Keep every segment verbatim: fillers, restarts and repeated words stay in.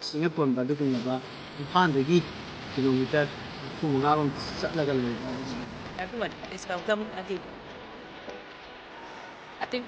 ꯁꯤꯡꯅ ꯀꯣꯟꯕ ꯑꯗꯨꯒꯨꯝꯂꯕ ꯏꯝꯐꯥꯜꯗꯒꯤ ꯀꯤꯂꯣꯃꯤꯇꯔ ꯅꯤꯐꯨ ꯃꯉꯥꯔꯣꯝ ꯆꯠꯂꯒ ꯂꯩꯕ꯫ Everyone is welcome again. I think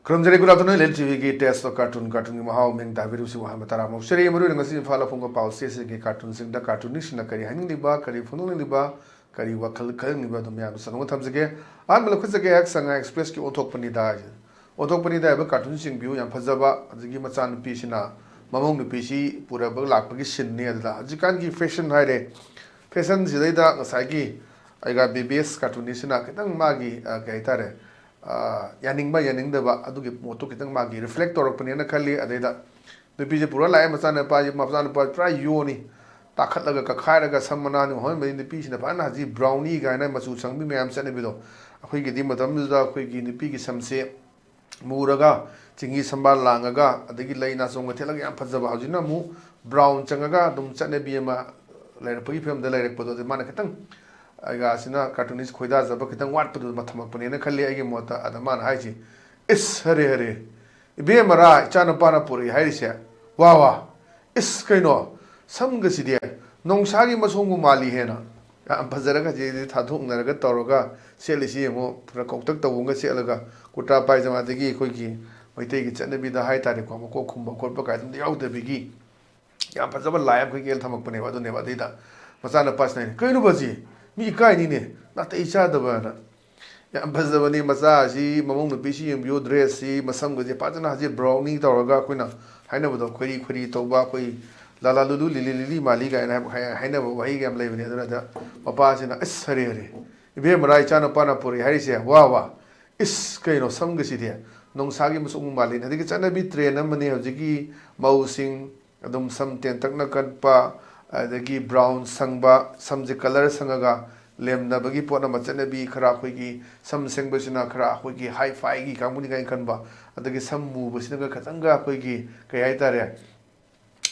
ꯈꯨꯔꯨꯝꯖꯔꯤ꯫ Good afternoon, ꯏꯂꯤꯜ ꯇꯤꯚꯤꯒꯤ Taste of Cartoon, ꯀꯥꯔꯇꯨꯟꯒꯤ ꯃꯍꯥꯎ, ꯃꯤꯡ ꯇꯥꯕꯤꯔꯤꯕꯁꯤꯕꯨ ꯑꯍꯥꯟꯕ ꯇꯔꯥꯃꯨꯛ ꯁꯤꯔꯤ꯫ ꯃꯔꯨꯑꯣꯏꯅ ꯉꯁꯤ ꯏꯝꯐꯥꯜꯗ ꯐꯣꯡꯕ ꯄꯥꯎꯆꯦꯁꯤꯡꯒꯤ ꯀꯥꯔꯇꯨꯟꯁꯤꯡꯗ ꯀꯥꯔꯇꯨꯅꯤꯁꯁꯤꯡꯅ ꯀꯔꯤ ꯍꯥꯏꯅꯤꯡꯂꯤꯕ, ꯀꯔꯤ ꯐꯣꯡꯗꯣꯛꯅꯤꯡꯂꯤꯕ, ꯀꯔꯤ ꯋꯥꯈꯜ ꯈꯜꯅꯤꯡꯂꯤꯕ ꯑꯗꯨ ꯃꯌꯥꯝꯗ ꯁꯟꯗꯣꯛꯅ ꯊꯝꯖꯒꯦ꯫ ꯑꯍꯥꯟꯕ ꯂꯧꯈꯠꯆꯒꯦ, ꯁꯉꯥꯏ ꯑꯦꯛꯁꯄ꯭ꯔꯦꯁꯀꯤ ꯑꯣꯟꯊꯣꯛꯄꯅꯤꯗ ꯍꯥꯏꯁꯦ꯫ ꯑꯣꯟꯊꯣꯛꯄꯅꯤꯗ ꯍꯥꯏꯕ ꯀꯥꯔꯇꯨꯟꯁꯤꯡ ꯚ꯭ꯌꯨ ꯌꯥꯝ ꯐꯖꯕ, ꯑꯗꯒꯤ ꯃꯆꯥꯅꯨꯄꯤꯁꯤꯅ ꯃꯃꯧ ꯅꯨꯄꯤꯁꯤ ꯄꯨꯔꯒ ꯂꯥꯛꯄꯒꯤ ꯁꯤꯟꯅꯤ꯫ ꯑꯗꯨꯗ ꯍꯧꯖꯤꯛꯀꯥꯟꯒꯤ ꯐꯦꯁꯟ ꯍꯥꯏꯔꯦ, ꯐꯦꯁꯟꯁꯤꯗꯩꯗ ꯉꯁꯥꯏꯒꯤ ꯑꯩꯒ ꯕꯤ ꯕꯤ ꯑꯦꯁ ꯀꯥꯔꯇꯨꯅꯤꯁꯁꯤꯅ ꯈꯤꯇꯪ ꯃꯥꯒꯤ, ꯑ, ꯀꯩ ꯍꯥꯏꯇꯥꯔꯦ, ꯑ, ꯌꯥꯅꯤꯡꯕ ꯌꯥꯅꯤꯡꯗꯕ ꯑꯗꯨꯒꯤ ꯃꯣꯠꯇꯣ ꯈꯤꯇꯪ ꯃꯥꯒꯤ ꯔꯤꯐ꯭ꯂꯦꯛ ꯇꯧꯔꯛꯄꯅꯦꯅ ꯈꯜꯂꯤ꯫ ꯑꯗꯩꯗ ꯅꯨꯄꯤꯁꯦ ꯄꯨꯔꯥ ꯂꯥꯛꯑꯦ, ꯃꯆꯥꯅꯨꯄꯥꯁꯦ, ꯃꯆꯥꯅꯨꯄꯥ ꯄꯨꯔꯥ ꯌꯣꯅꯤ, ꯇꯥꯈꯠꯂꯒ ꯀꯛꯈꯥꯏꯔꯒ ꯁꯝ ꯃꯅꯥ ꯅꯨꯡ ꯍꯧꯍꯟꯕꯅꯤ꯫ ꯅꯨꯄꯤꯁꯤꯅ ꯐꯖꯅ ꯍꯧꯖꯤꯛ ꯕ꯭ꯔꯥꯎꯅꯤ ꯀꯥꯏꯅ ꯃꯆꯨ ꯁꯪꯕꯤ ꯃꯌꯥꯝ ꯆꯠꯅꯕꯤꯗꯣ, ꯑꯩꯈꯣꯏꯒꯤꯗꯤ ꯃꯇꯝꯗꯨꯗ ꯑꯩꯈꯣꯏꯒꯤ ꯅꯨꯄꯤꯒꯤ ꯁꯝꯁꯦ ꯃꯨꯔꯒ, ꯆꯤꯡꯍꯤ ꯁꯝꯕꯥꯜ ꯂꯥꯡꯉꯒ, ꯑꯗꯒꯤ ꯂꯩ ꯅꯥꯆꯣꯝꯒ ꯊꯦꯠꯂꯒ ꯌꯥꯝ ꯐꯖꯕ, ꯍꯧꯖꯤꯛꯅ ꯑꯃꯨꯛ ꯕ꯭ꯔꯥꯎꯟ ꯆꯪꯉꯒ ꯑꯗꯨꯝ ꯆꯠꯅꯕꯤ ꯑꯃ ꯂꯩꯔꯛꯄꯒꯤ ꯐꯤꯕꯝꯗ ꯂꯩꯔꯛꯄꯗꯣ, ꯑꯗꯨ ꯃꯥꯅ ꯈꯤꯇꯪ, ꯑꯩꯒꯥꯁꯤꯅ ꯀꯥꯔꯇꯨꯅꯤꯁ ꯈꯣꯏꯗꯥꯖꯕ ꯈꯤꯇꯪ ꯋꯥꯠꯄꯗꯨ ꯊꯝꯃꯛꯄꯅꯦꯅ ꯈꯜꯂꯤ ꯑꯩꯒꯤ ꯃꯣꯠꯇ꯫ ꯑꯗ ꯃꯥꯅ ꯍꯥꯏꯁꯤ, "ꯏꯁ, ꯍꯔꯦ ꯍꯔꯦ, ꯏꯕꯦꯝꯃꯔꯥ, ꯏꯆꯥꯅꯨꯄꯥꯅ ꯄꯨꯔꯛꯏ ꯍꯥꯏꯔꯤꯁꯦ, ꯋꯥ ꯋꯥ, ꯏꯁ, ꯀꯩꯅꯣ, ꯁꯝꯒꯁꯤꯗꯤ ꯅꯣꯡꯁꯥꯒꯤ ꯃꯁꯣꯡꯕꯨ ꯃꯥꯜꯂꯤ ꯍꯦꯟꯅ ꯌꯥꯝ ꯐꯖꯔꯒ ꯆꯦꯁꯤ ꯊꯥꯗꯣꯛꯅꯔꯒ ꯇꯧꯔꯒ ꯁꯦꯠꯂꯤꯁꯤ ꯌꯦꯡꯉꯣ, ꯐꯨꯔꯤꯠ ꯀꯧꯇꯛ ꯇꯧꯕ ꯑꯃꯒ ꯁꯦꯠꯂꯒ, ꯀꯨꯔꯇꯥ ꯄꯥꯏꯖꯃꯥꯗꯒꯤ ꯑꯩꯈꯣꯏꯒꯤ ꯃꯩꯇꯩꯒꯤ ꯆꯠꯅꯕꯤꯗ ꯍꯥꯏ ꯇꯥꯔꯦꯀꯣ, ꯃꯀꯣꯛ ꯈꯨꯝꯕ ꯈꯣꯠꯄ ꯀꯥꯏꯗ ꯑꯝꯇ ꯌꯥꯎꯗꯕꯤꯒꯤ ꯌꯥꯝ ꯐꯖꯕ ꯂꯥꯏ ꯑꯃ ꯑꯩꯈꯣꯏꯒꯤ ꯊꯝꯃꯛꯄꯅꯦꯕ꯫ ꯑꯗꯨꯅꯦꯕ ꯑꯗꯩꯗ ꯃꯆꯥꯅꯨꯄꯥꯁꯤꯅ ꯍꯥꯏꯅꯦ, "ꯀꯩꯅꯣ ꯕꯥꯖꯤ, ꯃꯤ ꯏꯀꯥꯏꯅꯤꯅꯦ, ꯅꯥꯇꯩ ꯆꯥꯗꯕꯅ"꯫ ꯌꯥꯝ ꯐꯖꯕꯅꯤ ꯃꯆꯥ ꯑꯁꯤ, ꯃꯃꯧ ꯅꯨꯄꯤꯁꯤ ꯌꯦꯡꯕꯤꯌꯨ, ꯗ꯭ꯔꯦꯁꯁꯤ, ꯃꯁꯝꯒꯁꯦ ꯐꯖꯅ ꯍꯧꯖꯤꯛ ꯕ꯭ꯔꯥꯎꯅꯤ ꯇꯧꯔꯒ ꯑꯩꯈꯣꯏꯅ ꯍꯥꯏꯅꯕꯗꯣ, ꯈꯣꯏꯔꯤ ꯈꯣꯏꯔꯤ ꯇꯧꯕ, ꯑꯩꯈꯣꯏ ꯂꯥꯂꯥ ꯂꯨꯂꯨ ꯂꯤꯂꯤ ꯂꯤꯂꯤ ꯃꯥꯂꯤ ꯀꯥꯏꯅ ꯍꯥꯏꯕ, ꯍꯥꯏ-, ꯍꯥꯏꯅꯕ ꯋꯥꯍꯩꯒ ꯌꯥꯝ ꯂꯩꯕꯅꯦ꯫ ꯑꯗꯨꯅ ꯃꯄꯥꯁꯤꯅ, "ꯑꯁ, ꯍꯔꯦ ꯍꯔꯦ, ꯏꯕꯦꯝꯃꯔꯥ ꯏꯆꯥꯅꯨꯄꯥꯅ ꯄꯨꯔꯛꯏ ꯍꯥꯏꯔꯤꯁꯦ, ꯋꯥ ꯋꯥ, ꯏꯁ, ꯀꯩꯅꯣ ꯁꯝꯒꯁꯤꯗꯤ ꯅꯣꯡꯁꯥꯒꯤ ꯃꯁꯨꯛ ꯃꯥꯜꯂꯤꯅꯦ"꯫ ꯑꯗꯒꯤ ꯆꯠꯅꯕꯤ ꯇ꯭ꯔꯦꯟ ꯑꯃꯅꯤ ꯍꯧꯖꯤꯛꯀꯤ ꯃꯧꯁꯤꯡ ꯑꯗꯨꯝ ꯁꯝ ꯇꯦꯟꯇꯛꯅ ꯀꯛꯄ, ꯑꯗꯒꯤ ꯕ꯭ꯔꯥꯎꯟ ꯁꯪꯕ, ꯁꯝꯁꯦ ꯀꯂꯔ ꯁꯪꯉꯒ ꯂꯦꯝꯅꯕꯒꯤ ꯄꯣꯠ ꯑꯃ, ꯆꯠꯅꯕꯤ ꯈꯔ ꯑꯩꯈꯣꯏꯒꯤ ꯁꯝ ꯁꯦꯡꯕꯁꯤꯅ ꯈꯔ ꯑꯩꯈꯣꯏꯒꯤ ꯍꯥꯏ ꯐꯥꯏꯒꯤ ꯀꯥꯡꯕꯨꯅꯤ ꯀꯥꯏꯅ ꯈꯟꯕ, ꯑꯗꯒꯤ ꯁꯝ ꯃꯨꯕꯁꯤꯅꯒ ꯈꯤꯇꯪꯒ ꯑꯩꯈꯣꯏꯒꯤ ꯀꯩ ꯍꯥꯏꯇꯥꯔꯦ,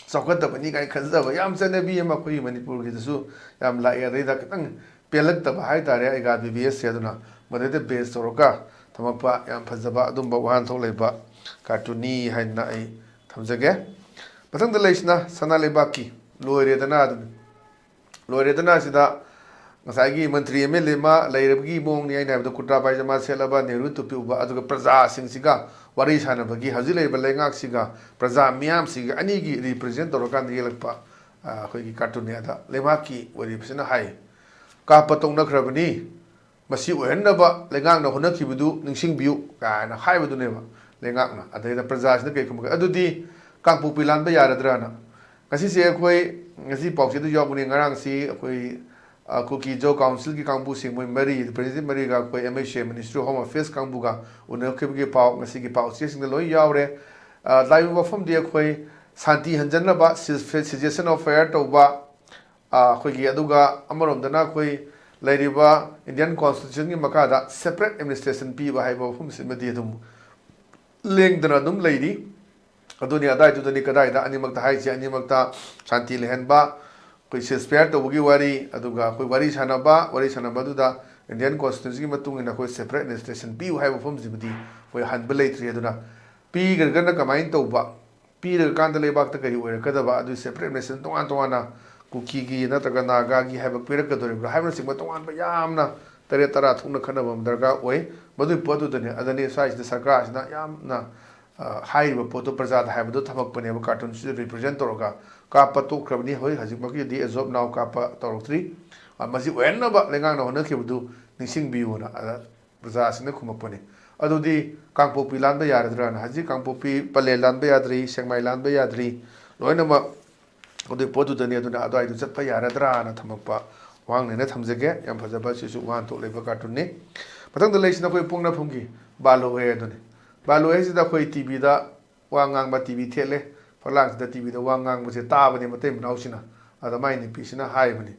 ꯆꯥꯎꯈꯠꯇꯕꯅꯤ ꯀꯥꯏꯅ ꯈꯟꯖꯕ ꯌꯥꯝ ꯆꯠꯅꯕꯤ ꯑꯃ ꯑꯩꯈꯣꯏꯒꯤ ꯃꯅꯤꯄꯨꯔꯒꯤꯗꯁꯨ ꯌꯥꯝ ꯂꯥꯛꯑꯦ꯫ ꯑꯗꯩꯗ ꯈꯤꯇꯪ ꯄꯦꯜꯂꯛꯇꯕ ꯍꯥꯏꯇꯥꯔꯦ, ꯑꯩꯒ ꯕꯤ ꯕꯤ ꯑꯦꯁꯁꯦ꯫ ꯑꯗꯨꯅ ꯃꯗꯩꯗ ꯕꯦꯁ ꯇꯧꯔꯒ ꯊꯝꯃꯛꯄ ꯌꯥꯝ ꯐꯖꯕ ꯑꯗꯨꯝꯕ ꯋꯥꯍꯟꯊꯣꯛ ꯂꯩꯕ ꯀꯥꯔꯇꯨꯟꯅꯤ ꯍꯥꯏꯅ ꯑꯩ ꯊꯝꯖꯒꯦ꯫ ꯃꯊꯪꯗ ꯂꯩꯁꯤꯅ ꯁꯅꯥ ꯂꯩꯕꯥꯛꯀꯤ ꯂꯣꯏꯔꯦꯗꯅ ꯑꯗꯨꯅꯤ꯫ ꯂꯣꯏꯔꯦꯗꯅ ꯁꯤꯗ ꯉꯁꯥꯏꯒꯤ ꯃꯟꯇ꯭ꯔꯤ ꯑꯦꯝ ꯑꯦꯜ ꯑꯦ ꯑꯃ ꯂꯩꯔꯕꯒꯤ ꯃꯑꯣꯡꯅꯤ ꯑꯩꯅ ꯍꯥꯏꯕꯗ, ꯀꯨꯔꯇꯥ ꯄꯥꯏꯖꯃꯥ ꯁꯦꯠꯂꯕ, ꯅꯦꯍꯔꯨ ꯇꯨꯄꯤ ꯎꯞꯄ, ꯑꯗꯨꯒ ꯄ꯭ꯔꯖꯥꯁꯤꯡꯁꯤꯒ ꯋꯥꯔꯤ ꯁꯥꯟꯅꯕꯒꯤ, ꯍꯧꯖꯤꯛ ꯂꯩꯔꯤꯕ ꯂꯩꯉꯥꯛꯁꯤꯒ ꯄ꯭ꯔꯖꯥ ꯃꯤꯌꯥꯝꯁꯤꯒ ꯑꯅꯤꯒꯤ ꯔꯤꯄ꯭ꯔꯖꯦꯟ ꯇꯧꯔꯀꯥꯟꯗ ꯌꯦꯛꯂꯛꯄ, ꯑ, ꯑꯩꯈꯣꯏꯒꯤ ꯀꯥꯔꯇꯨꯟꯅꯤ꯫ ꯑꯗ ꯂꯩꯕꯥꯛꯀꯤ ꯑꯣꯏꯔꯤꯕꯁꯤꯅ ꯍꯥꯏ, "ꯀꯥꯞꯄ ꯇꯣꯛꯅꯈ꯭ꯔꯕꯅꯤ, ꯃꯁꯤ ꯑꯣꯏꯍꯟꯅꯕ ꯂꯩꯉꯥꯛꯅ ꯍꯣꯠꯅꯈꯤꯕꯗꯨ ꯅꯤꯡꯁꯤꯡꯕꯤꯌꯨ" ꯀꯥꯏꯅ ꯍꯥꯏꯕꯗꯨꯅꯦꯕ ꯂꯩꯉꯥꯛꯅ꯫ ꯑꯗꯩꯗ ꯄ꯭ꯔꯖꯥꯁꯤꯅ ꯀꯩ ꯈꯨꯝꯃꯛꯀꯦ? "ꯑꯗꯨꯗꯤ ꯀꯥꯡꯄꯣꯛꯄꯤ ꯂꯥꯟꯕ ꯌꯥꯔꯗ꯭ꯔꯥꯅ?" ꯉꯁꯤꯁꯦ ꯑꯩꯈꯣꯏ, ꯉꯁꯤ ꯄꯥꯎꯆꯦꯗ ꯌꯥꯎꯕꯅꯤ, ꯉꯔꯥꯡꯁꯤ ꯑꯩꯈꯣꯏ, ꯑ, ꯀꯨꯀꯤ ꯖꯣ ꯀꯥꯎꯟꯁꯤꯜꯒꯤ ꯀꯥꯡꯕꯨꯁꯤꯡ, ꯃꯣꯏ ꯃꯔꯤ, ꯔꯤꯄ꯭ꯔꯖꯦꯟꯇꯦꯇꯤꯚ ꯃꯔꯤꯒ ꯑꯩꯈꯣꯏ M H A, ministry of home affairs ꯀꯥꯡꯕꯨꯒ ꯎꯅꯈꯤꯕꯒꯤ ꯄꯥꯎ ꯉꯁꯤꯒꯤ ꯄꯥꯎꯆꯦꯁꯤꯡꯗ ꯂꯣꯏ ꯌꯥꯎꯔꯦ꯫ ꯑ, ꯂꯥꯛꯂꯤꯕ ꯋꯥꯐꯝꯗꯤ ꯑꯩꯈꯣꯏ ꯁꯥꯟꯇꯤ ꯍꯟꯖꯟꯅꯕ, ꯁꯤꯖ-, ꯁꯤꯖꯦꯁꯟ ꯑꯣꯐ ꯐꯥꯌꯔ ꯇꯧꯕ, ꯑ, ꯑꯩꯈꯣꯏꯒꯤ, ꯑꯗꯨꯒ ꯑꯃꯔꯣꯝꯗꯅ ꯑꯩꯈꯣꯏ ꯂꯩꯔꯤꯕ ꯏꯟꯗꯤꯌꯟ ꯀꯣꯟꯁꯇꯤꯇ꯭ꯌꯨꯁꯟꯒꯤ ꯃꯈꯥꯗ ꯁꯦꯄꯔꯦꯠ ꯑꯦꯗꯃꯤꯅꯤꯁꯇ꯭ꯔꯦꯁꯟ ꯄꯤꯕ ꯍꯥꯏꯕ ꯋꯥꯐꯝꯁꯤꯃꯗꯤ ꯑꯗꯨꯝ ꯂꯦꯡꯗꯅ ꯑꯗꯨꯝ ꯂꯩꯔꯤ꯫ ꯑꯗꯨꯅꯤ, ꯑꯗꯥꯏꯗꯨꯗꯅꯤ ꯀꯗꯥꯏꯗ ꯑꯅꯤꯃꯛꯇ ꯍꯥꯏꯔꯤꯁꯦ, ꯑꯅꯤꯃꯛꯇ ꯁꯥꯟꯇꯤ ꯂꯩꯍꯟꯕ, ꯑꯩꯈꯣꯏ ꯁꯤꯖꯐꯥꯌꯔ ꯇꯧꯕꯒꯤ ꯋꯥꯔꯤ, ꯑꯗꯨꯒ ꯑꯩꯈꯣꯏ ꯋꯥꯔꯤ ꯁꯥꯟꯅꯕ, ꯋꯥꯔꯤ ꯁꯥꯟꯅꯕꯗꯨꯗ ꯏꯟꯗꯤꯌꯟ ꯀꯣꯟꯁꯇꯤꯇ꯭ꯌꯨꯁꯟꯒꯤ ꯃꯇꯨꯡ ꯏꯟꯅ ꯑꯩꯈꯣꯏ ꯁꯦꯄꯔꯦꯠ ꯑꯦꯗꯃꯤꯅꯤꯁꯇ꯭ꯔꯦꯁꯟ ꯄꯤꯌꯨ ꯍꯥꯏꯕ ꯋꯥꯐꯝꯁꯤꯃꯗꯤ ꯑꯩꯈꯣꯏ ꯍꯟꯕ ꯂꯩꯇ꯭ꯔꯤ꯫ ꯑꯗꯨꯅ ꯄꯤꯈ꯭ꯔꯒꯅ ꯀꯃꯥꯏꯅ ꯇꯧꯕ, ꯄꯤꯔꯀꯥꯟꯗ ꯂꯩꯕꯥꯛꯇ ꯀꯔꯤ ꯑꯣꯏꯔꯛꯀꯗꯕ, ꯑꯗꯨ ꯁꯦꯄꯔꯦꯠ ꯑꯦꯗꯃꯤꯅꯤꯁꯇ꯭ꯔꯦꯁꯟ ꯇꯣꯉꯥꯟ ꯇꯣꯉꯥꯟꯅ ꯀꯨꯀꯤꯒꯤ ꯅꯠꯇ꯭ꯔꯒ ꯅꯥꯒꯥꯒꯤ ꯍꯥꯏꯕ ꯄꯤꯔꯛꯀꯗꯧꯔꯤꯕ꯭ꯔꯥ ꯍꯥꯏꯕꯅꯆꯤꯡꯕ ꯇꯣꯉꯥꯟꯕ ꯌꯥꯝꯅ ꯇꯔꯦꯠ ꯇꯔꯥ ꯊꯣꯛꯅ ꯈꯟꯅꯕ ꯑꯃ ꯗꯔꯀꯥꯔ ꯑꯣꯏ꯫ ꯃꯗꯨꯒꯤ ꯄꯣꯠꯇꯨꯗꯅꯦ, ꯑꯗꯅꯤ ꯁ꯭ꯋꯥꯏꯁꯤꯗ ꯁꯔꯀꯥꯔꯁꯤꯅ ꯌꯥꯝꯅ ꯑ, ꯍꯥꯏꯔꯤꯕ ꯄꯣꯠꯇꯣ ꯄ꯭ꯔꯖꯥꯗ ꯍꯥꯏꯕꯗꯣ ꯊꯝꯃꯛꯄꯅꯦꯕ, ꯀꯥꯔꯇꯨꯟꯁꯤꯗ represent ꯇꯧꯔꯒ꯫ ꯀꯥꯞꯄ ꯇꯣꯛꯈ꯭ꯔꯕꯅꯤ, ꯍꯧꯖꯤꯛ, ꯍꯧꯖꯤꯛꯃꯛꯀꯤꯗꯤ as of now ꯀꯥꯞꯄ ꯇꯧꯔꯛꯇ꯭ꯔꯤ꯫ ꯑ, ꯃꯁꯤ ꯑꯣꯏꯍꯟꯅꯕ ꯂꯩꯉꯥꯛꯅ ꯍꯣꯠꯅꯈꯤꯕꯗꯨ ꯅꯤꯡꯁꯤꯡꯕꯤꯌꯨꯅ, ꯑꯗ ꯄ꯭ꯔꯖꯥꯁꯤꯡꯅ ꯈꯨꯝꯃꯛꯄꯅꯤ꯫ ꯑꯗꯨꯗꯤ ꯀꯥꯡꯄꯣꯛꯄꯤ ꯂꯥꯟꯕ ꯌꯥꯔꯗ꯭ꯔꯥꯅ? ꯍꯧꯖꯤꯛ ꯀꯥꯡꯄꯣꯛꯄꯤ ꯄꯂꯦꯜ ꯂꯥꯟꯕ ꯌꯥꯗ꯭ꯔꯤ, ꯁꯦꯛꯃꯥꯏ ꯂꯥꯟꯕ ꯌꯥꯗ꯭ꯔꯤ, ꯂꯣꯏꯅꯃꯛ ꯑꯗꯨꯒꯤ ꯄꯣꯠꯇꯨꯗꯅꯤ꯫ ꯑꯗꯨꯅ ꯑꯗꯨꯋꯥꯏꯗꯨ ꯆꯠꯄ ꯌꯥꯔꯗ꯭ꯔꯥꯅ ꯊꯝꯃꯛꯄ ꯋꯥꯍꯪꯅꯦꯅ ꯊꯝꯖꯒꯦ꯫ ꯌꯥꯝ ꯐꯖꯕ, ꯁꯤꯁꯨ ꯋꯥꯍꯟꯊꯣꯛ ꯂꯩꯕ ꯀꯥꯔꯇꯨꯟꯅꯤ꯫ ꯃꯊꯪꯗ ꯂꯩꯁꯤꯅ ꯑꯩꯈꯣꯏ ꯄꯣꯛꯅꯐꯝꯒꯤ ꯕꯥꯂꯨ ꯍꯣꯏ ꯑꯗꯨꯅꯤ꯫ ꯕꯥꯂꯨ ꯍꯣꯏꯁꯤꯗ ꯑꯩꯈꯣꯏ ꯇꯤꯚꯤꯗ ꯋꯥ ꯉꯥꯡꯕ, ꯇꯤꯚꯤ ꯊꯦꯠꯂꯦ, ꯐꯛꯂꯥꯡꯁꯤꯗ ꯇꯤꯚꯤꯗ ꯋꯥ ꯉꯥꯡꯕꯁꯦ ꯇꯥꯕꯅꯦ ꯃꯇꯩ ꯃꯅꯥꯎꯁꯤꯅ꯫ ꯑꯗ ꯃꯥꯏ ꯅꯨꯄꯤꯁꯤꯅ ꯍꯥꯏꯕꯅꯤ,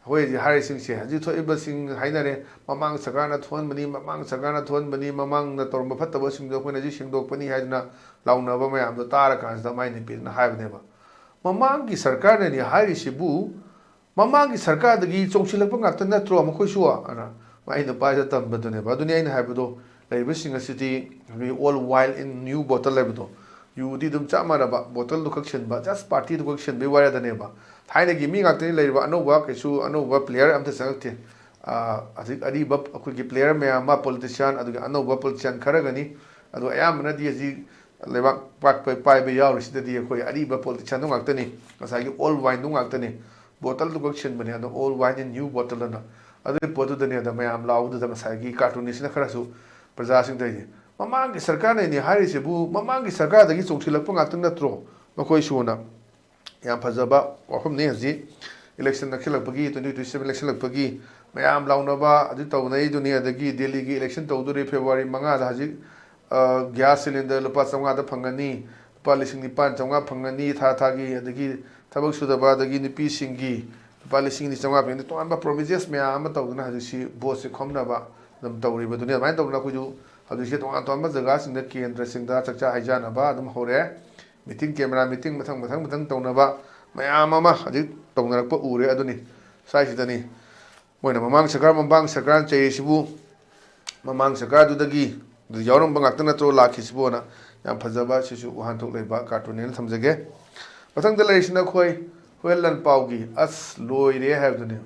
ꯑꯩꯈꯣꯏ ꯍꯧꯖꯤꯛ ꯍꯥꯏꯔꯤꯁꯤꯡꯁꯦ, ꯍꯧꯖꯤꯛ ꯊꯣꯛꯏꯕꯁꯤꯡ ꯍꯥꯏꯅꯔꯦ, "ꯃꯃꯥꯡ ꯁꯔꯀꯥꯔꯅ ꯊꯣꯛꯍꯟꯕꯅꯤ, ꯃꯃꯥꯡ ꯁꯔꯀꯥꯔꯅ ꯊꯣꯛꯍꯟꯕꯅꯤ, ꯃꯃꯥꯡꯗ ꯇꯧꯔꯝꯕ ꯐꯠꯇꯕꯁꯤꯡꯗꯣ ꯑꯩꯈꯣꯏꯅ ꯍꯧꯖꯤꯛ ꯁꯦꯡꯗꯣꯛꯄꯅꯤ" ꯍꯥꯏꯗꯅ ꯂꯥꯎꯅꯕ ꯃꯌꯥꯝꯗꯣ ꯇꯥꯔꯀꯥꯟꯁꯤꯗ ꯃꯥꯏ ꯅꯨꯄꯤꯗꯨꯅ ꯍꯥꯏꯕꯅꯦꯕ, "ꯃꯃꯥꯡꯒꯤ ꯁꯔꯀꯥꯔꯅꯅꯤ ꯍꯥꯏꯔꯤꯁꯤꯕꯨ, ꯃꯃꯥꯡꯒꯤ ꯁꯔꯀꯥꯔꯗꯒꯤ ꯆꯣꯡꯁꯤꯜꯂꯛꯄ ꯉꯥꯛꯇ ꯅꯠꯇ꯭ꯔꯣ ꯃꯈꯣꯏꯁꯨ?" ꯑꯅ ꯃꯥꯏ ꯅꯨꯄꯥꯁꯤꯗ ꯇꯝꯕꯗꯨꯅꯦꯕ꯫ ꯑꯗꯨꯅꯤ ꯑꯩꯅ ꯍꯥꯏꯕꯗꯣ, ꯂꯩꯔꯤꯕꯁꯤꯡ ꯑꯁꯤꯗꯤ "old wine in new bottle" ꯍꯥꯏꯕꯗꯣ, ꯌꯨꯗꯤ ꯑꯗꯨꯝ ꯆꯞ ꯃꯥꯟꯅꯕ, ꯕꯣꯇꯜꯗꯨ ꯈꯛ ꯁꯤꯟꯕ, just ꯄꯥꯔꯇꯤꯗꯨ ꯈꯛ ꯁꯤꯟꯕꯒꯤ ꯋꯥꯔꯦꯗꯅꯦꯕ꯫ ꯊꯥꯏꯅꯒꯤ ꯃꯤ ꯉꯥꯛꯇꯅꯤ ꯂꯩꯔꯤꯕ, ꯑꯅꯧꯕ ꯀꯩꯁꯨ, ꯑꯅꯧꯕ ꯄ꯭ꯂꯦꯌꯔ ꯑꯝꯇ ꯆꯪꯉꯛꯇꯦ꯫ ꯑꯥ, ꯍꯧꯖꯤꯛ ꯑꯔꯤꯕ ꯑꯩꯈꯣꯏꯒꯤ ꯄ꯭ꯂꯦꯌꯔ ꯃꯌꯥꯝ ꯑꯃ, ꯄꯣꯂꯤꯇꯤꯁꯤꯌꯥꯟ, ꯑꯗꯨꯒ ꯑꯅꯧꯕ ꯄꯣꯂꯤꯇꯤꯁꯤꯌꯥꯟ ꯈꯔꯒꯅꯤ꯫ ꯑꯗꯣ ꯑꯌꯥꯝꯕꯅꯗꯤ ꯍꯧꯖꯤꯛ ꯂꯩꯕꯥꯛ ꯄꯥꯛꯄ ꯄꯥꯏꯕ ꯌꯥꯎꯔꯤꯁꯤꯗꯗꯤ ꯑꯩꯈꯣꯏ ꯑꯔꯤꯕ ꯄꯣꯂꯤꯇꯤꯁꯤꯌꯥꯟꯗꯨ ꯉꯥꯛꯇꯅꯤ, ꯉꯁꯥꯏꯒꯤ old wineꯗꯨ ꯉꯥꯛꯇꯅꯤ꯫ ꯕꯣꯇꯜꯗꯨ ꯈꯛ ꯁꯤꯟꯕꯅꯦ, ꯑꯗꯣ "old wine in new bottle" ꯑꯅ꯫ ꯑꯗꯨꯒꯤ ꯄꯣꯠꯇꯨꯗꯅꯦ ꯑꯗ ꯃꯌꯥꯝ ꯂꯥꯎꯕꯗꯨꯗ ꯉꯁꯥꯏꯒꯤ ꯀꯥꯔꯇꯨꯟꯅꯤꯁꯤꯅ ꯈꯔꯁꯨ ꯄ꯭ꯔꯖꯥꯁꯤꯡꯗ ꯍꯥꯏꯗꯤ, "ꯃꯃꯥꯡꯒꯤ ꯁꯔꯀꯥꯔꯅꯅꯤ ꯍꯥꯏꯔꯤꯁꯤꯕꯨ, ꯃꯃꯥꯡꯒꯤ ꯁꯔꯀꯥꯔꯗꯒꯤ ꯆꯣꯡꯁꯤꯜꯂꯛꯄ ꯉꯥꯛꯇ ꯅꯠꯇ꯭ꯔꯣ ꯃꯈꯣꯏꯁꯨꯅ?" ꯌꯥꯝ ꯐꯖꯕ ꯋꯥꯐꯝꯅꯤ꯫ ꯍꯧꯖꯤꯛ election ꯅꯛꯁꯤꯜꯂꯛꯄꯒꯤ, twenty twenty-seven election ꯂꯛꯄꯒꯤ ꯃꯌꯥꯝ ꯂꯥꯎꯅꯕ ꯑꯗꯨ ꯇꯧꯅꯩꯗꯨꯅꯤ꯫ ꯑꯗꯒꯤ ꯗꯦꯜꯂꯤꯒꯤ election ꯇꯧꯗꯣꯔꯤ February ꯃꯉꯥꯗ꯫ ꯍꯧꯖꯤꯛ, ꯑ, gas cylinder ꯂꯨꯄꯥ ꯆꯥꯝꯃꯉꯥꯗ ꯐꯪꯒꯅꯤ, ꯂꯨꯄꯥ ꯂꯤꯁꯤꯡ ꯅꯤꯄꯥꯟ ꯆꯥꯝꯃꯉꯥ ꯐꯪꯒꯅꯤ ꯊꯥ ꯊꯥꯒꯤ꯫ ꯑꯗꯒꯤ ꯊꯕꯛ ꯁꯨꯗꯕ, ꯑꯗꯒꯤ ꯅꯨꯄꯤꯁꯤꯡꯒꯤ ꯂꯨꯄꯥ ꯂꯤꯁꯤꯡ ꯑꯅꯤ ꯆꯥꯝꯃꯉꯥ ꯐꯪꯒꯅꯤ꯫ ꯇꯣꯉꯥꯟꯕ promises ꯃꯌꯥꯝ ꯑꯃ ꯇꯧꯗꯨꯅ ꯍꯧꯖꯤꯛꯁꯤ voteꯁꯦ ꯈꯣꯝꯅꯕ ꯑꯗꯨꯝ ꯇꯧꯔꯤꯕꯗꯨꯅꯤ꯫ ꯑꯗꯨꯃꯥꯏꯅ ꯇꯧꯗꯅ ꯑꯩꯈꯣꯏꯁꯨ ꯍꯧꯖꯤꯛꯁꯦ ꯇꯣꯉꯥꯟ ꯇꯣꯉꯥꯟꯕ ꯖꯒꯥꯁꯤꯡꯗ ꯆꯥꯛꯆꯥ ꯍꯩꯖꯥꯅꯕ ꯑꯗꯨꯝ ꯍꯧꯔꯦ꯫ Meeting, camera meeting ꯃꯊꯪ ꯃꯊꯪ ꯃꯊꯪ ꯇꯧꯅꯕ ꯃꯌꯥꯝ ꯑꯃ ꯍꯧꯖꯤꯛ ꯇꯧꯅꯔꯛꯄ ꯎꯔꯦ꯫ ꯑꯗꯨꯅꯤ, ꯁ꯭ꯋꯥꯏꯁꯤꯗꯅꯤ ꯃꯣꯏꯅ ꯃꯃꯥꯡ ꯁꯔꯀꯥꯔ, ꯃꯃꯥꯡ ꯁꯔꯀꯥꯔꯅ ꯆꯩꯔꯤꯁꯤꯕꯨ, ꯃꯃꯥꯡ ꯁꯔꯀꯥꯔꯗꯨꯗꯒꯤ ꯑꯗꯨ ꯌꯥꯎꯔꯝꯕ ꯉꯥꯛꯇ ꯅꯠꯇ꯭ꯔꯣ ꯂꯥꯛꯈꯤꯁꯤꯕꯨꯅ꯫ ꯌꯥꯝ ꯐꯖꯕ, ꯁꯤꯁꯨ ꯋꯥꯍꯟꯊꯣꯛ ꯂꯩꯕ ꯀꯥꯔꯇꯨꯟꯅꯦꯅ ꯊꯝꯖꯒꯦ꯫ ꯃꯊꯪꯗ ꯂꯩꯔꯤꯁꯤꯅ ꯑꯩꯈꯣꯏ ꯍꯨꯌꯦꯟ ꯂꯥꯟꯄꯥꯎꯒꯤ "ꯑꯁ ꯂꯣꯏꯔꯦ" ꯍꯥꯏꯕꯗꯨꯅꯤ꯫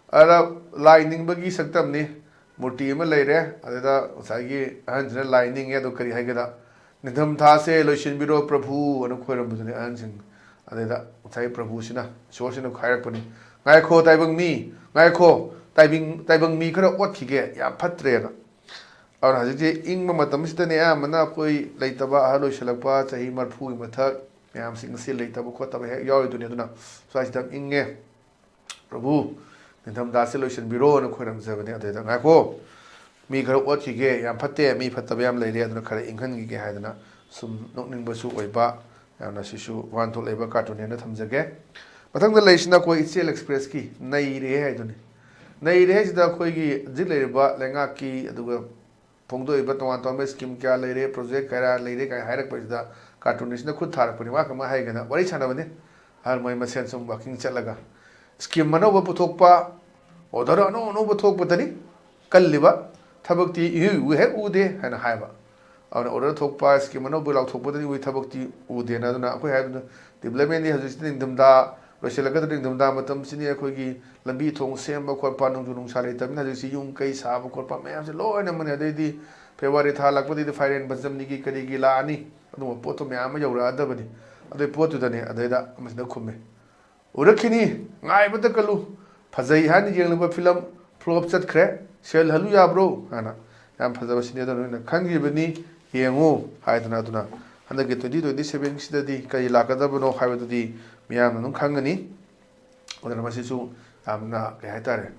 ꯑꯗ ꯂꯥꯏ ꯅꯤꯡꯕꯒꯤ ꯁꯛꯇꯝꯅꯤ꯫ ꯃꯨꯔꯇꯤ ꯑꯃ ꯂꯩꯔꯦ, ꯑꯗꯨꯗ ꯉꯁꯥꯏꯒꯤ ꯑꯍꯟꯁꯤꯅ ꯂꯥꯏ ꯅꯤꯡꯉꯦ꯫ ꯑꯗꯣ ꯀꯔꯤ ꯍꯥꯏꯒꯦꯗ, "ꯅꯤꯡꯊꯝ ꯊꯥꯁꯦ ꯂꯣꯏꯁꯤꯟꯕꯤꯔꯣ ꯄ꯭ꯔꯚꯨ" ꯑꯅ ꯈꯣꯏꯔꯝꯕꯗꯨꯅꯤ ꯑꯍꯟꯁꯤꯡ꯫ ꯑꯗꯩꯗ ꯉꯁꯥꯏ ꯄ꯭ꯔꯚꯨꯁꯤꯅ, ꯏꯁꯣꯔꯁꯤꯅ ꯍꯥꯏꯔꯛꯄꯅꯤ, "ꯉꯥꯏꯈꯣ ꯇꯥꯏꯕꯪ ꯃꯤ, ꯉꯥꯏꯈꯣ, ꯇꯥꯏꯕꯪ, ꯇꯥꯏꯕꯪ ꯃꯤ ꯈꯔ ꯑꯣꯠꯈꯤꯒꯦ, ꯌꯥꯝ ꯐꯠꯇ꯭ꯔꯦꯅ"꯫ ꯑꯗꯨꯅ ꯍꯧꯖꯤꯛꯇꯤ ꯏꯪꯕ ꯃꯇꯝꯁꯤꯗꯅꯦ, ꯑꯌꯥꯝꯕꯅ ꯑꯩꯈꯣꯏ ꯂꯩꯇꯕ, ꯑꯍꯜ ꯑꯣꯏꯁꯜꯂꯛꯄ, ꯆꯍꯤ ꯃꯔꯐꯨꯒꯤ ꯃꯊꯛ ꯃꯌꯥꯝꯁꯤꯡ ꯑꯁꯤ ꯂꯩꯇꯕ ꯈꯣꯠꯇꯕ ꯍꯦꯛ ꯌꯥꯎꯔꯤꯗꯨꯅꯤ꯫ ꯑꯗꯨꯅ ꯁ꯭ꯋꯥꯏꯁꯤꯗ ꯌꯥꯝ ꯏꯪꯉꯦ, "ꯄ꯭ꯔꯚꯨ, ꯅꯤꯡꯊꯝꯊꯥꯁꯦ ꯂꯣꯏꯁꯤꯟꯕꯤꯔꯣꯅ" ꯈꯣꯏꯔꯝꯖꯕꯅꯦ꯫ ꯑꯗꯨꯗ "ꯉꯥꯏꯈꯣ, ꯃꯤ ꯈꯔ ꯑꯣꯠꯈꯤꯒꯦ, ꯌꯥꯝ ꯐꯠꯇꯦ, ꯃꯤ ꯐꯠꯇꯕ ꯌꯥꯝ ꯂꯩꯔꯦ, ꯑꯗꯨꯅ ꯈꯔ ꯏꯪꯍꯟꯈꯤꯒꯦ" ꯍꯥꯏꯗꯅ ꯁꯨꯝ ꯅꯣꯛꯅꯤꯡꯕꯁꯨ ꯑꯣꯏꯕ, ꯌꯥꯝꯅ ꯁꯤꯁꯨ ꯋꯥꯍꯟꯊꯣꯛ ꯂꯩꯕ ꯀꯥꯔꯇꯨꯟꯅꯦꯅ ꯊꯝꯖꯒꯦ꯫ ꯃꯊꯪꯗ ꯂꯩꯔꯤꯁꯤꯅ ꯑꯩꯈꯣꯏ ꯏꯆꯦꯜ ꯑꯦꯛꯁꯄ꯭ꯔꯦꯁꯀꯤ "ꯅꯩꯔꯦ" ꯍꯥꯏꯗꯨꯅꯤ꯫ "ꯅꯩꯔꯦ" ꯍꯥꯏꯁꯤꯗ ꯑꯩꯈꯣꯏꯒꯤ ꯍꯧꯖꯤꯛ ꯂꯩꯔꯤꯕ ꯂꯩꯉꯥꯛꯀꯤ, ꯑꯗꯨꯒ ꯐꯣꯡꯗꯣꯛꯏꯕ ꯇꯣꯉꯥꯟ ꯇꯣꯉꯥꯟꯕ ꯁ꯭ꯀꯤꯝ ꯀꯌꯥ ꯂꯩꯔꯦ, ꯄ꯭ꯔꯣꯖꯦꯛ ꯀꯌꯥ ꯂꯩꯔꯦ ꯀꯥꯏꯅ ꯍꯥꯏꯔꯛꯄꯁꯤꯗ, ꯀꯥꯔꯇꯨꯟꯅꯤꯁꯅ ꯈꯨꯠ ꯊꯥꯔꯛꯄꯅꯤ꯫ ꯃꯥ ꯀꯃꯥꯏꯅ ꯍꯥꯏꯒꯦꯅ ꯋꯥꯔꯤ ꯁꯥꯟꯅꯕꯅꯤ꯫ ꯑꯍꯜ ꯃꯣꯏ ꯃꯁꯦꯟ ꯁꯨꯝ ꯋꯥꯀꯤꯡ ꯆꯠꯂꯒ, "ꯁ꯭ꯀꯤꯝ ꯑꯅꯧꯕ ꯄꯨꯊꯣꯛꯄ, ꯑꯣꯔꯗꯔ ꯑꯅꯧ ꯑꯅꯧꯕ ꯊꯣꯛꯄꯗꯅꯤ ꯀꯜꯂꯤꯕ, ꯊꯕꯛꯇꯤ ꯏꯎ ꯏꯎ ꯍꯦꯛ ꯎꯗꯦ" ꯍꯥꯏꯅ ꯍꯥꯏꯕ꯫ ꯑꯗꯨꯅ ꯑꯣꯔꯗꯔ ꯊꯣꯛꯄ, ꯁ꯭ꯀꯤꯝ ꯑꯅꯧꯕ ꯂꯥꯎꯊꯣꯛꯄꯗꯗꯤ ꯎꯏ, ꯊꯕꯛꯇꯤ ꯎꯗꯦꯅ꯫ ꯑꯗꯨꯅ ꯑꯩꯈꯣꯏ ꯍꯥꯏꯕꯗꯨ, ꯗꯤꯕꯂꯞꯃꯦꯟꯗꯤ ꯍꯧꯖꯤꯛꯁꯤꯗꯤ ꯅꯤꯡꯊꯝꯊꯥ ꯂꯣꯏꯁꯤꯜꯂꯛꯀꯗꯧꯔꯤ, ꯅꯤꯡꯊꯝꯊꯥ ꯃꯇꯝꯁꯤꯅꯤ꯫ ꯑꯩꯈꯣꯏꯒꯤ ꯂꯝꯕꯤ ꯊꯣꯡ ꯁꯦꯝꯕ ꯈꯣꯠꯄ, ꯅꯣꯡꯖꯨ ꯅꯨꯡꯁꯥ ꯂꯩꯇꯕꯅꯤꯅ ꯍꯧꯖꯤꯛꯁꯤ ꯌꯨꯝ ꯀꯩ ꯁꯥꯕ ꯈꯣꯠꯄ ꯃꯌꯥꯝꯁꯦ ꯂꯣꯏꯅ ꯑꯃꯅꯤ꯫ ꯑꯗꯩꯗꯤ ꯐꯦꯕ꯭ꯔꯨꯋꯥꯔꯤ ꯊꯥ ꯂꯥꯛꯄꯗꯩꯗꯤ ꯐꯥꯏꯔꯦꯟ ꯄꯟꯆꯝꯅꯤꯒꯤ ꯀꯔꯤꯒꯤ ꯂꯥꯛꯑꯅꯤ, ꯑꯗꯨꯒꯨꯝꯕ ꯄꯣꯠꯇꯣ ꯃꯌꯥꯝ ꯑꯃ ꯌꯧꯔꯛꯑꯗꯕꯅꯤ꯫ ꯑꯗꯨꯒꯤ ꯄꯣꯠꯇꯨꯗꯅꯦ ꯑꯗꯩꯗ ꯑꯃꯁꯤꯅ ꯈꯨꯝꯃꯦ, "ꯎꯔꯛꯈꯤꯅꯤ, ꯉꯥꯏꯕꯇ ꯀꯜꯂꯨ꯫ ꯐꯖꯩ ꯍꯥꯏꯅ ꯌꯦꯡꯂꯨꯕ ꯐꯤꯂꯝ ꯐ꯭ꯂꯣꯞ ꯆꯠꯈ꯭ꯔꯦ, ꯁꯦꯜ ꯍꯜꯂꯨ ꯌꯥꯕ꯭ꯔꯣ?" ꯍꯥꯏꯅ꯫ "ꯌꯥꯝ ꯐꯖꯕ ꯁꯤꯅꯦ, ꯑꯗꯨꯅ ꯅꯣꯏꯅ ꯈꯪꯈꯤꯕꯅꯤ, ꯌꯦꯡꯉꯨ" ꯍꯥꯏꯗꯅ꯫ ꯑꯗꯨꯅ ꯍꯟꯗꯛꯀꯤ ꯇ꯭ꯋꯦꯟꯇꯤ ꯇ꯭ꯋꯦꯟꯇꯤ ꯁꯦꯚꯦꯟꯁꯤꯗꯗꯤ ꯀꯔꯤ ꯂꯥꯛꯀꯗꯕꯅꯣ ꯍꯥꯏꯕꯗꯨꯗꯤ ꯃꯤꯌꯥꯝꯅ ꯑꯗꯨꯝ ꯈꯪꯒꯅꯤ꯫ ꯑꯗꯨꯅ ꯃꯁꯤꯁꯨ ꯌꯥꯝꯅ, ꯀꯩ ꯍꯥꯏꯇꯥꯔꯦ,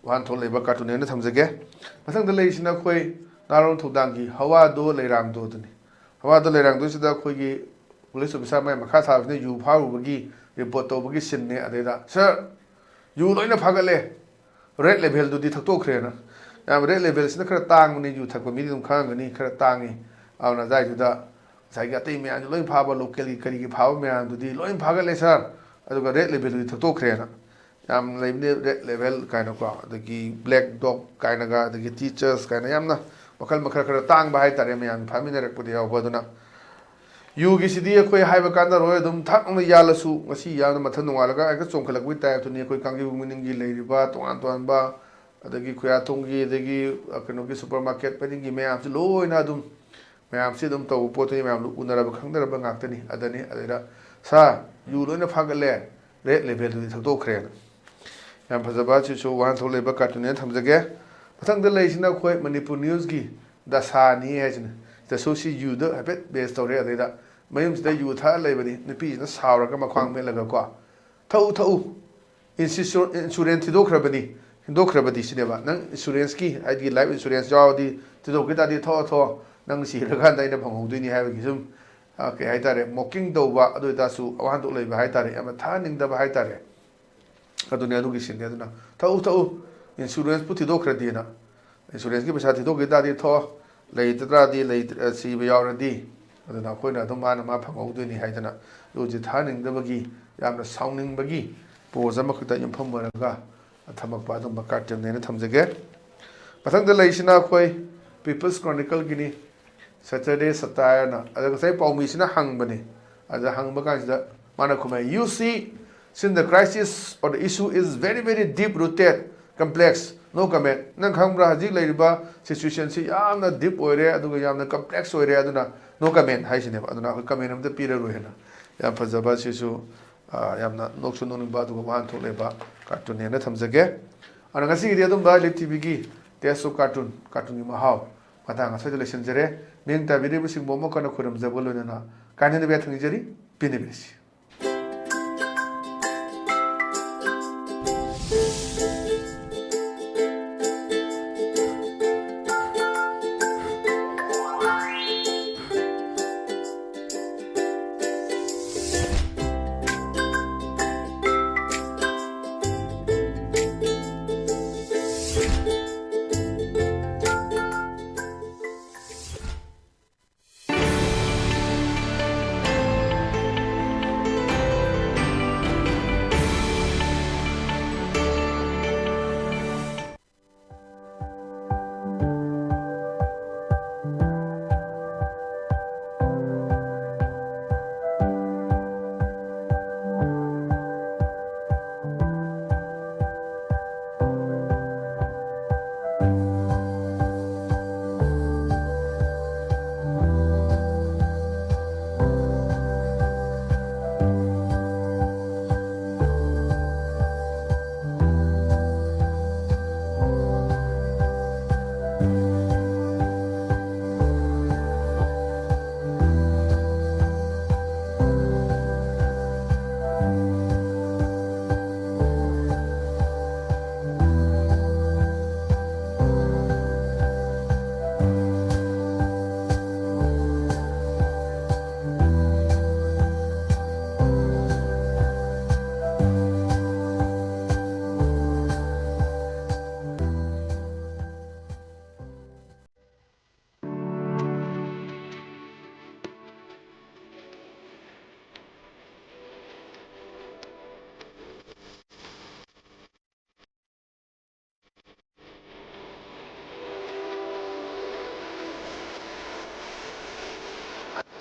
ꯋꯥꯍꯟꯊꯣꯛ ꯂꯩꯕ ꯀꯥꯔꯇꯨꯟ ꯍꯥꯏꯅ ꯊꯝꯖꯒꯦ꯫ ꯃꯊꯪꯗ ꯂꯩꯔꯤꯁꯤꯅ ꯑꯩꯈꯣꯏ ꯅꯍꯥꯔꯣꯜ ꯊꯧꯗꯥꯡꯒꯤ "ꯍꯋꯥꯗꯣ ꯂꯩꯔꯥꯡꯗꯣ" ꯑꯗꯨꯅꯤ꯫ "ꯍꯋꯥꯗꯣ ꯂꯩꯔꯥꯡꯗꯣ" ꯁꯤꯗ ꯑꯩꯈꯣꯏꯒꯤ ꯄꯨꯂꯤꯁ ꯑꯣꯐꯤꯁꯥꯔ ꯃꯥꯏ ꯃꯈꯥ ꯊꯥꯕꯁꯤꯅ ꯌꯨ ꯐꯥꯔꯨꯕꯒꯤ ꯔꯤꯄꯣꯔꯠ ꯇꯧꯕꯒꯤ ꯁꯤꯟꯅꯦ꯫ ꯑꯗꯩꯗ, "ꯁꯥꯔ, ꯌꯨ ꯂꯣꯏꯅ ꯐꯥꯒꯠꯂꯦ, ꯔꯦꯗ ꯂꯦꯕꯦꯜꯗꯨꯗꯤ ꯊꯛꯇꯣꯛꯈ꯭ꯔꯦꯅ"꯫ ꯌꯥꯝ, ꯔꯦꯗ ꯂꯦꯕꯦꯜꯁꯤꯅ ꯈꯔ ꯇꯥꯡꯕꯅꯤ, ꯌꯨ ꯊꯛꯄ ꯃꯤꯗꯤ ꯑꯗꯨꯝ ꯈꯪꯉꯝꯒꯅꯤ, ꯈꯔ ꯇꯥꯡꯉꯤ꯫ ꯑꯗꯨꯅ ꯑꯗꯨꯋꯥꯏꯗꯨꯗ ꯉꯁꯥꯏꯒꯤ ꯑꯇꯩ ꯃꯌꯥꯝꯁꯨ ꯂꯣꯏ ꯐꯥꯕ, ꯂꯣꯀꯦꯜꯒꯤ ꯀꯔꯤꯒꯤ ꯐꯥꯕ ꯃꯌꯥꯝꯗꯨꯗꯤ ꯂꯣꯏ ꯐꯥꯒꯠꯂꯦ ꯁꯥꯔ, ꯑꯗꯨꯒ ꯔꯦꯗ ꯂꯦꯕꯦꯜꯗꯨꯗꯤ ꯊꯛꯇꯣꯛꯈ꯭ꯔꯦꯅ꯫ ꯌꯥꯝ ꯂꯩꯕꯅꯦ ꯔꯦꯗ ꯂꯦꯕꯦꯜ ꯀꯥꯏꯅꯀꯣ, ꯑꯗꯒꯤ ꯕ꯭ꯂꯦꯛ ꯗꯣꯒ ꯀꯥꯏꯅꯒ, ꯑꯗꯒꯤ ꯇꯤꯆꯔꯁ ꯀꯥꯏꯅ ꯌꯥꯝꯅ ꯃꯈꯜ ꯃꯈꯜ ꯈꯔ ꯇꯥꯡꯕ ꯍꯥꯏꯇꯥꯔꯦ, ꯃꯌꯥꯝ ꯐꯥꯃꯤꯟꯅꯔꯛꯄꯗ ꯌꯥꯎꯕ꯫ ꯑꯗꯨꯅ ꯌꯨꯒꯤꯁꯤꯗꯤ ꯑꯩꯈꯣꯏ ꯍꯥꯏꯕ ꯀꯥꯟꯅꯔꯣꯏ, ꯑꯗꯨꯝ ꯊꯛꯅ ꯌꯥꯜꯂꯁꯨ ꯉꯁꯤ ꯌꯥꯝꯅ ꯃꯊꯪ ꯅꯣꯡꯉꯥꯜꯂꯒ ꯍꯦꯛꯇ ꯆꯣꯡꯈꯠꯂꯛꯄꯒꯤ ꯇꯥꯏꯞꯇꯨꯅꯤ꯫ ꯑꯩꯈꯣꯏ ꯀꯥꯡꯖꯩꯕꯨꯡ ꯃꯅꯤꯡꯒꯤ ꯂꯩꯔꯤꯕ ꯇꯣꯉꯥꯟ ꯇꯣꯉꯥꯟꯕ, ꯑꯗꯒꯤ ꯈꯨꯌꯥꯊꯣꯡꯒꯤ, ꯑꯗꯒꯤ, ꯑ, ꯀꯩꯅꯣꯒꯤ ꯁꯨꯄꯔ ꯃꯥꯔꯀꯦꯠ ꯃꯅꯤꯡꯒꯤ ꯃꯌꯥꯝꯁꯤ ꯂꯣꯏꯅ ꯑꯗꯨꯝ ꯃꯌꯥꯝꯁꯤ ꯑꯗꯨꯝ ꯇꯧꯕ ꯄꯣꯠꯇꯨꯅꯤ, ꯃꯌꯥꯝ ꯎꯅꯔꯕ ꯈꯪꯅꯔꯕ ꯉꯥꯛꯇꯅꯤ꯫ ꯑꯗꯅꯤ ꯑꯗꯩꯗ "ꯁꯥ, ꯌꯨ ꯂꯣꯏꯅ ꯐꯥꯒꯠꯂꯦ, ꯔꯦꯠ ꯂꯦꯕꯦꯜꯗꯨꯗꯤ ꯊꯛꯇꯣꯛꯈ꯭ꯔꯦꯅ"꯫ ꯌꯥꯝ ꯐꯖꯕ, ꯑꯁꯤꯁꯨ ꯋꯥꯍꯟꯊꯣꯛ ꯂꯩꯕ ꯀꯥꯔꯇꯨꯟꯅꯦꯅ ꯊꯝꯖꯒꯦ꯫ ꯃꯊꯪꯗ ꯂꯩꯔꯤꯁꯤꯅ ꯑꯩꯈꯣꯏ ꯃꯅꯤꯄꯨꯔ ꯅ꯭ꯌꯨꯁꯀꯤ "ꯗꯁꯥꯅꯤ" ꯍꯥꯏꯁꯤꯅꯤ꯫ ꯁꯤꯗꯁꯨ ꯁꯤ ꯌꯨꯗ ꯍꯥꯏꯐꯦꯠ ꯕꯦꯁ ꯇꯧꯔꯦ꯫ ꯑꯗꯩꯗ ꯃꯌꯨꯝꯁꯤꯗ ꯌꯨ ꯊꯛꯑ ꯂꯩꯕꯅꯤ, ꯅꯨꯄꯤꯁꯤꯅ ꯁꯥꯎꯔꯒ ꯃꯈ꯭ꯋꯥꯡ ꯃꯦꯠꯂꯒ ꯀꯣ, "ꯊꯛꯎ, ꯊꯛꯎ, ꯏꯟꯁꯤꯁꯨ-, ꯏꯟꯁꯨꯔꯦꯟꯁ ꯊꯤꯗꯣꯛꯈ꯭ꯔꯕꯅꯤ, ꯊꯤꯗꯣꯛꯈ꯭ꯔꯕꯗꯤ" ꯁꯤꯅꯦꯕ꯫ "ꯅꯪ ꯏꯟꯁꯨꯔꯦꯟꯁꯀꯤ, ꯍꯥꯏꯗꯤ ꯂꯥꯏꯐ ꯏꯟꯁꯨꯔꯦꯟꯁ ꯌꯥꯎꯔꯗꯤ, ꯊꯤꯗꯣꯛꯈꯤ ꯇꯥꯔꯗꯤ ꯊꯛꯑꯣ, ꯊꯛꯑꯣ, ꯅꯪ ꯁꯤꯔꯀꯥꯟꯗ ꯑꯩꯅ ꯐꯪꯍꯧꯗꯣꯏꯅꯤ" ꯍꯥꯏꯕꯒꯤ ꯁꯨꯝ, ꯑ, ꯀꯩ ꯍꯥꯏꯇꯥꯔꯦ, ꯃꯣꯀꯤꯡ ꯇꯧꯕ, ꯑꯗꯨ ꯑꯣꯏꯇꯥꯔꯁꯨ ꯋꯥꯍꯟꯊꯣꯛ ꯂꯩꯕ ꯍꯥꯏꯇꯥꯔꯦ, ꯌꯥꯝꯅ ꯊꯥꯍꯟꯅꯤꯡꯗꯕ ꯍꯥꯏꯇꯥꯔꯦ꯫ ꯑꯗꯨꯅꯦ ꯑꯗꯨꯒꯤ ꯁꯤꯟꯅꯦ꯫ ꯑꯗꯨꯅ "ꯊꯛꯎ, ꯊꯛꯎ, ꯏꯟꯁꯨꯔꯦꯟꯁꯄꯨ ꯊꯤꯗꯣꯛꯈ꯭ꯔꯗꯤꯅ"꯫ ꯏꯟꯁꯨꯔꯦꯟꯁꯀꯤ ꯄꯩꯁꯥ ꯊꯤꯗꯣꯛꯈꯤ ꯇꯥꯔꯗꯤ ꯊꯣꯛꯑꯣ, ꯂꯩꯇ ꯇꯥꯔꯗꯤ ꯂꯩ-, ꯁꯤꯕ ꯌꯥꯎꯔꯗꯤ, ꯑꯗꯨꯅ ꯑꯩꯈꯣꯏꯅ ꯑꯗꯨꯝ ꯃꯥꯅ ꯃꯥ ꯐꯪꯍꯧꯗꯣꯏꯅꯤ ꯍꯥꯏꯗꯅ ꯌꯨꯁꯤ ꯊꯥꯍꯟꯅꯤꯡꯗꯕꯒꯤ, ꯌꯥꯝꯅ ꯁꯥꯎꯅꯤꯡꯕꯒꯤ ꯄꯣꯖ ꯑꯃꯈꯛꯇ ꯌꯨꯝꯐꯝ ꯑꯣꯏꯔꯒ ꯊꯝꯃꯛꯄ ꯑꯗꯨꯝꯕ ꯀꯥꯔꯇꯨꯟꯅꯦꯅ ꯊꯝꯖꯒꯦ꯫ ꯃꯊꯪꯗ ꯂꯩꯔꯤꯁꯤꯅ ꯑꯩꯈꯣꯏ ꯄꯤꯄꯜꯁ ꯀ꯭ꯔꯣꯅꯤꯀꯜꯒꯤꯅꯤ꯫ ꯁꯦꯇꯔꯗꯦ ꯁꯇꯥꯌꯔꯅ꯫ ꯑꯗ ꯉꯁꯥꯏ ꯄꯥꯎꯃꯤꯁꯤꯅ ꯍꯪꯕꯅꯤ꯫ ꯑꯗ ꯍꯪꯕ ꯀꯥꯟꯁꯤꯗ ꯃꯥꯅ ꯈꯨꯝꯃꯦ, "You see, since the crisis or the issue is very, very deep rooted, complex, no comment." ꯅꯪ ꯈꯪꯕ꯭ꯔꯥ, ꯍꯧꯖꯤꯛ ꯂꯩꯔꯤꯕ ꯁꯤꯆꯨꯋꯦꯁꯟꯁꯤ ꯌꯥꯝꯅ ꯗꯤꯞ ꯑꯣꯏꯔꯦ, ꯑꯗꯨꯒ ꯌꯥꯝꯅ ꯀꯝꯄ꯭ꯂꯦꯛꯁ ꯑꯣꯏꯔꯦ, ꯑꯗꯨꯅ "no comment" ꯍꯥꯏꯁꯤꯅꯦꯕ꯫ ꯑꯗꯨꯅ ꯑꯩꯈꯣꯏ ꯀꯃꯦꯟ ꯑꯝꯇ ꯄꯤꯔꯔꯣꯏ ꯍꯥꯏꯅ꯫ ꯌꯥꯝ ꯐꯖꯕ, ꯁꯤꯁꯨ, ꯑ, ꯌꯥꯝꯅ ꯅꯣꯛꯁꯨ ꯅꯣꯛꯅꯤꯡꯕ, ꯑꯗꯨꯒ ꯋꯥꯍꯟꯊꯣꯛ ꯂꯩꯕ ꯀꯥꯔꯇꯨꯟꯅꯦꯅ ꯊꯝꯖꯒꯦ꯫ ꯑꯗꯨꯅ ꯉꯁꯤꯒꯤꯗꯤ ꯑꯗꯨꯝꯕ ꯂꯤꯞ ꯇꯤꯚꯤꯒꯤ Taste of Cartoon, ꯀꯥꯔꯇꯨꯟꯒꯤ ꯃꯍꯥꯎ, ꯃꯇꯥꯡ ꯑꯁ꯭ꯋꯥꯏꯗ ꯂꯣꯏꯁꯤꯟꯖꯔꯦ꯫ ꯃꯤꯠꯌꯦꯡ ꯇꯥꯕꯤꯔꯤꯕꯁꯤꯡꯕꯨ ꯑꯃꯨꯛ ꯍꯟꯅ ꯈꯣꯏꯔꯨꯝꯖꯕ ꯂꯣꯏꯅꯅ ꯀꯥꯏꯅꯗꯕ ꯌꯥꯊꯪ ꯅꯤꯖꯔꯤ꯫ ꯄꯤꯅꯕꯤꯔꯁꯤ꯫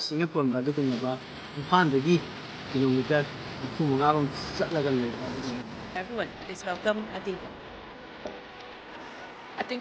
ꯁꯤꯡꯅ ꯀꯣꯟꯕ ꯑꯗꯨꯒꯨꯝꯂꯕ ꯏꯝꯐꯥꯜꯗꯒꯤ ꯀꯤꯂꯣꯃꯤꯇꯔ ꯅꯤꯐꯨ ꯃꯉꯥꯔꯣꯝ ꯆꯠꯂꯒ ꯂꯩꯕ꯫ Everyone, please welcome Adib. Adib.